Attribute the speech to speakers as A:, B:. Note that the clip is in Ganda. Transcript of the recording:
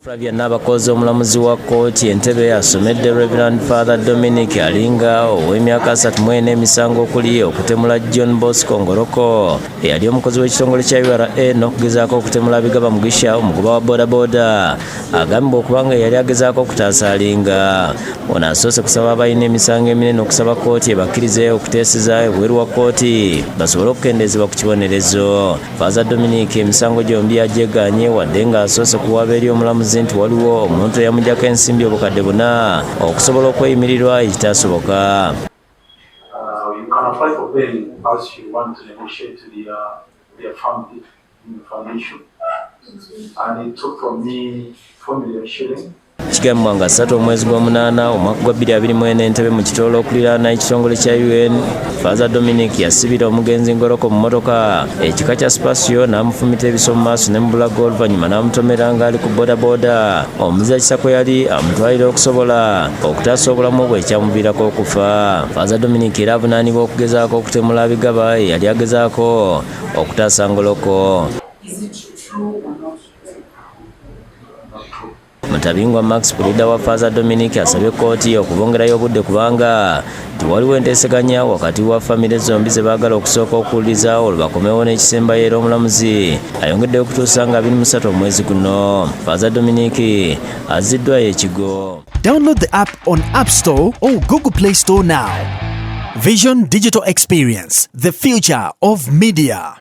A: Flavia Nabakooza, omulamuzi wa kkooti Entebe, asomedde Reverend Father Dominic Alinga ow'emyaka 34 emisango okuli okutemula John Bosco Ngoroko eyali omukozi w'ekitongole kya URA n'okugezaako okutemula Bigaba Mugisha, omugoba wa bodaboda agambibwa okuba nga yali agezaako okutaasa Alinga. Ono asoose kusaba abalina emisango eminene okusaba kkooti ebakkirize okuteeseza ebweru wa kkooti basobole okukendeezebwa ku kibonerezo. Faaza Dominic emisango gyombi agyegaanye, wadde ng'asoose kuwaaba eri omulamuzi nti waliwo omuntu eyamugyako ensimbi 4000 okusobola okweyimirirwa ekitaasoboka.
B: You can apply for bail as you want to negotiate to their family in the foundation. And it took from me 4 million shilling.
A: Kigambibwa nga 3 omwezi gw'omunaana omwaka gwa 2024, Entebe mu Kitoolo okuliraana ekitongole kya UN, Faaza Dominic yasibira omugenzi Ngoroko mu mmotoka ekika kya Spacio n'amufumita ebiso mu maaso ne mu bulago, oluvannyuma n'amutomera ng'ali ku bodaboda omuzira kisa kwe yali amutwalira okusobola okutaasa obulamu bwe, ekyamuviirako okufa. Faaza Dominic era avunaanibwa okugezaako okutemula Bigaba eyali agezaako okutaasa Ngoloko.
C: Is it true or not true?
B: Not true.
A: Mutabingwa Max, puliida wa Faaza Dominic, asabye kkooti okubongerayo obudde kubanga tiwaliwo enteeseganya wakati wa famire zombi ze baagala okusooka okuwuliriza, olwo bakomewo n'ekisembayo. Era omulamuzi ayongeddeyo okutuusa nga 23 omwezi guno. Faaza Dominic azziddwayo ekigo.
D: Download the app on App Store or Google Play Store now. Vision Digital Experience, the future of media.